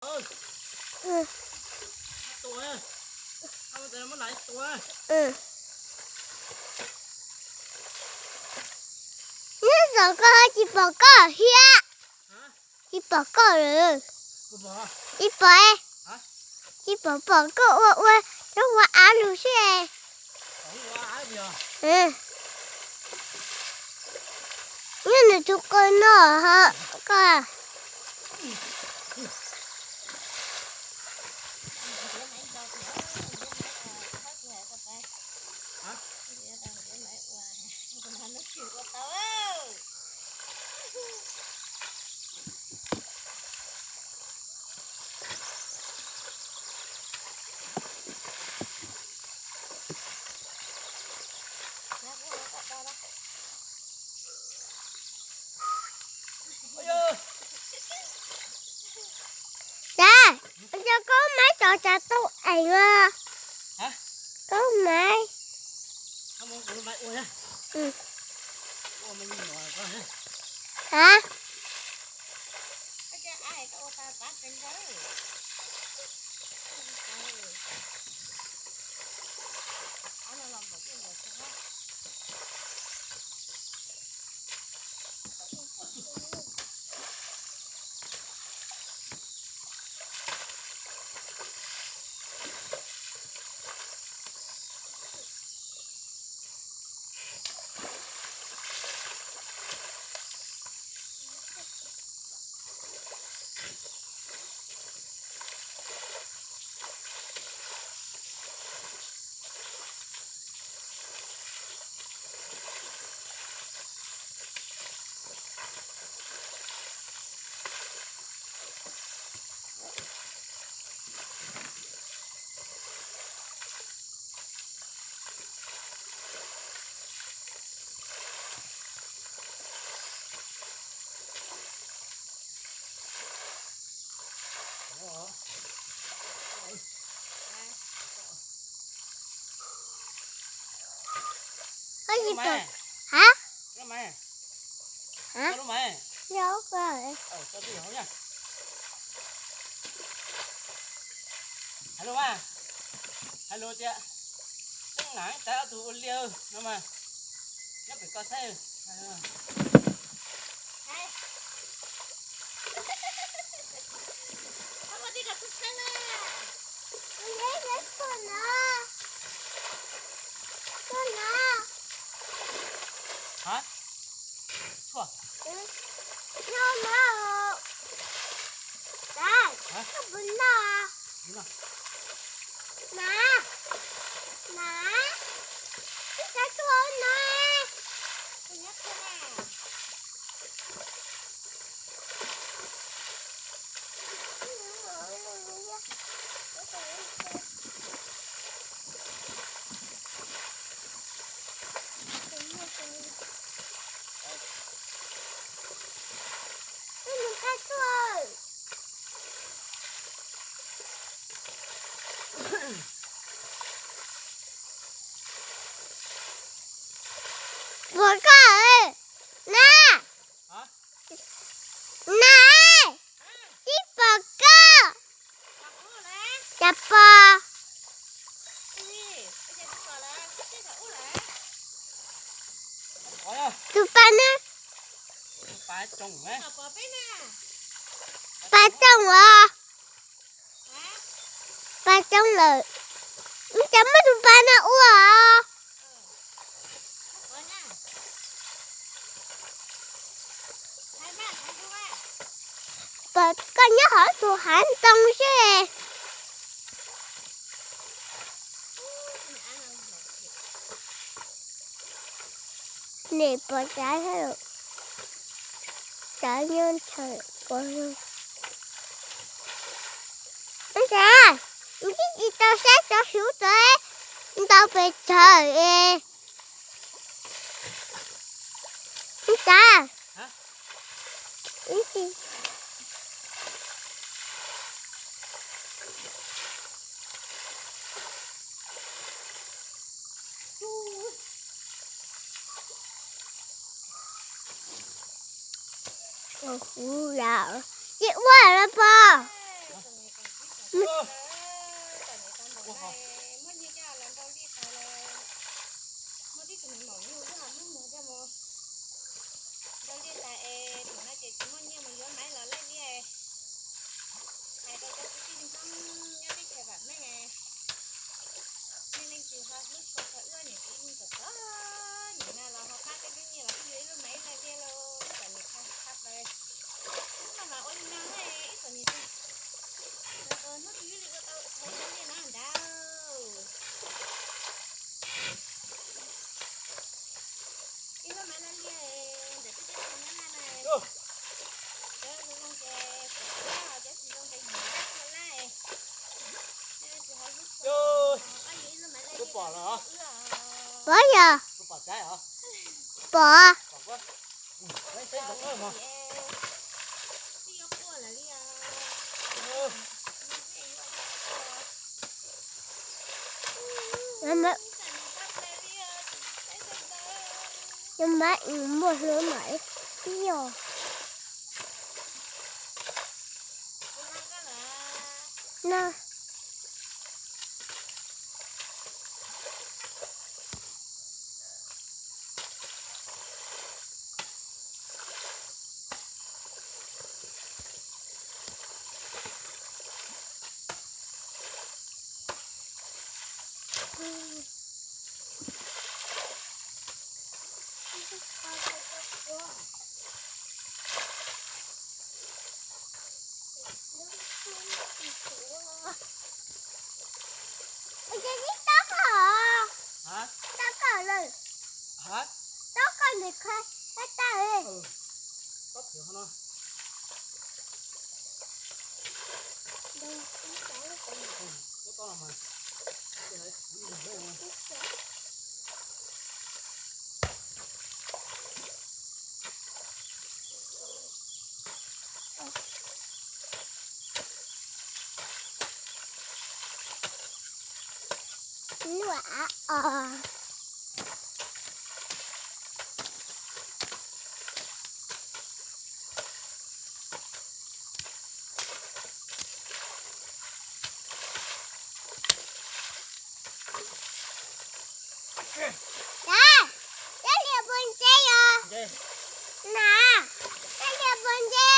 Nyob zoo koj tsis pom koj thiab. Tsis pom koj lawm. Tsis pom, tsis pom pom koj ua ua rau ua av lug xwb. Nyob nws tus qw no koj. Cas, ua cas koj maiv tso cas tau eev os? Koj maiv. Hab. Hab? Hab? Hais lus mas, hais lus tias, Tseeb Nam Tais ob tug ua liaj no mas, nyob pem koj saib. Hab? Tshuaj. No, no. Koj puas noj? Mas, mas, ib sab tshuaj no. Puas koj na? Na, tsis pom koj. Cas pom? Tus pas na. Pas tsoom os. Pas tsoom lawm. Cas muab tus pas no ua os? Koj nyob hauv tus hav ntoo xwb. Nim pom tsav, tsav nyob ntshaw pom. Ntxav, ntsib tsis tau saib tsov xyuv tod, ntaus pes tsawg es. Ntxav. Tsis ua lawm pog. Muab nyiaj coj los nrau liaj tas lawm. Muaj tib tug me maum nyuj xwb los muab muag coj mus nrau liaj tas es thaum no ces tsis muaj nyiaj mus yuav maiv los laij liaj. Hais rau cov kwv tij Hmoob nyob teb chaws vam meej, nej leej twg ho hlub tshua txog wb niam txiv kom txog nim no los ho pab peb lub nyiaj los peb yuav ib lub maiv laij liaj lauj, kom nim qha qha plaws. Hnub no mas ua li no ne, ib txom nyem tiag. Hnub twg ib li ua tau thaiv ib lub liaj no ntag. Ib lub maiv laij liaj ntawm peb teb chaws Nyab Laj na. Cov zoo zoo ces kuv, cov tsis zoo ces yim lab txhua lab. Pom yog, pom. Nws mas muaj hlub mas ib yog no. Ua cas tib tob koj, tob koj lawm, tob koj ntawm koj, koj tau. Nuam os. Dad, peb liag puas ntse yog? Na, peb liag puas ntse?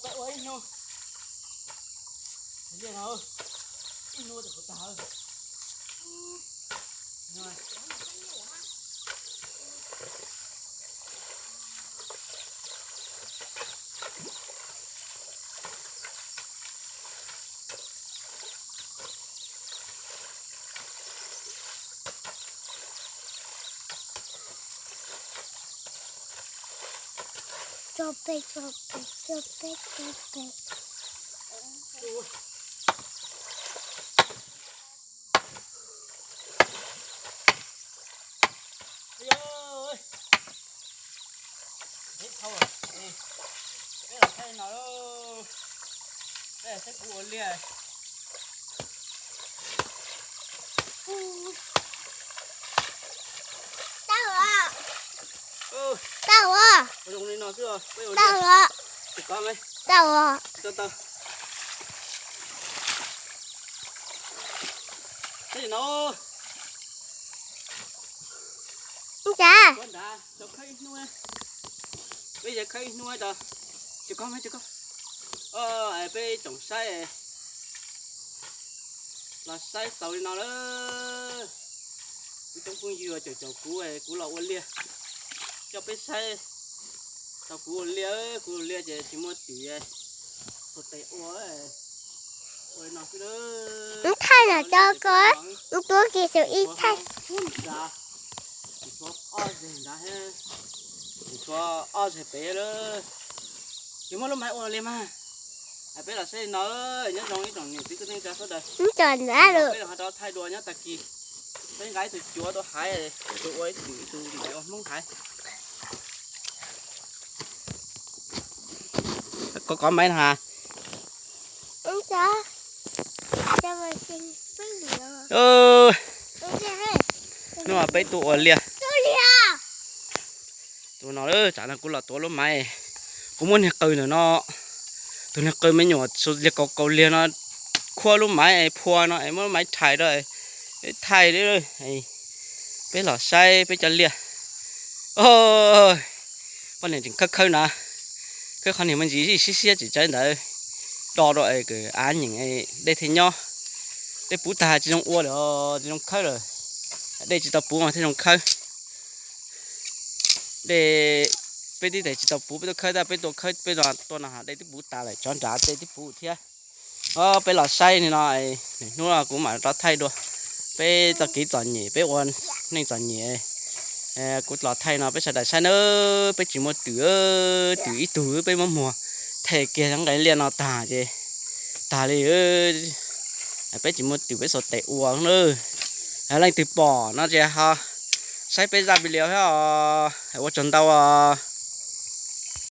Peb ua ib hnub, ib hnub, ib hnub tsis puv tag. Tso peb, tso peb, tso peb, tso peb. Peb los saib no, peb los saib kuv ua liaj. Tau, tau, tau, tau. Peb khawb ib hnub, peb khawb ib hnub, peb tsoom saib los saib xaus li no lawm. Kuv coob phooj ywg caum caum kuv, kuv los ua liaj, coj peb saib. Tau kuv ua liaj, kuv ua liaj ces tsis muaj twm, txhua tes ua, ua li no xwb lawm. Ib thaij no coj ko, ib tug kiag xwb ib thaij. Nrad, tshuav ob zeg nrad, tshuav ob zeg pem lawm. Tsis muaj lub maiv ua li mas. Peb los saib li no, nyob zoo ib tsoom niam txiv kwv tij neej tsa sawv daws. Peb los ho rov thaij dua nyob tag kis. Peb nqa ib tug cuav tuaj haiv, tus ua ib tug, ib tug maiv ua Hmoob haiv. Kov kov maiv no has. Hnub no peb tuaj ua liaj. Tus no, tsam no kuv los tuav lub maiv, kuv muab niag qws ntawm no, tus niag qws me nyuam liag kaus kaus liag no, khuab lub maiv phua no es muab lub maiv rhais rau, thaij, peb los saib peb cov liaj. Poj niam tseem khawb khawb na, khawb qhov niag me ntsis siab siab tsis tsawv ntawd, do rau es kws av nyeem dej thiaj nyob. Dej puv tag tsis zoo ua lawm, tsis zoo khawb lawm. Dej tsis tau puv mas thiaj zoo khawb. Dej, peb tib tes tsis tau puv, peb tuaj khawb, tab peb tuaj khawb peb no, tuaj no dej twb puv tas lawm, tsov nrad dej twb puv thiab. Peb los saib li no, hnub no kuv mam rov thaij dua. Peb txoj kev txom nyem, peb ua neej txom nyem, kuv los thaij no peb sawv daws saib nawb. Peb tsis muaj twm, twm ib tug peb muab muag them kiag nqe liaj no tag ces tag li. Peb tsis muaj twm peb xuas tes ua na. Leej twg pom no ces ho saib peb zaj video thiab os. Ua tsaug ntau os.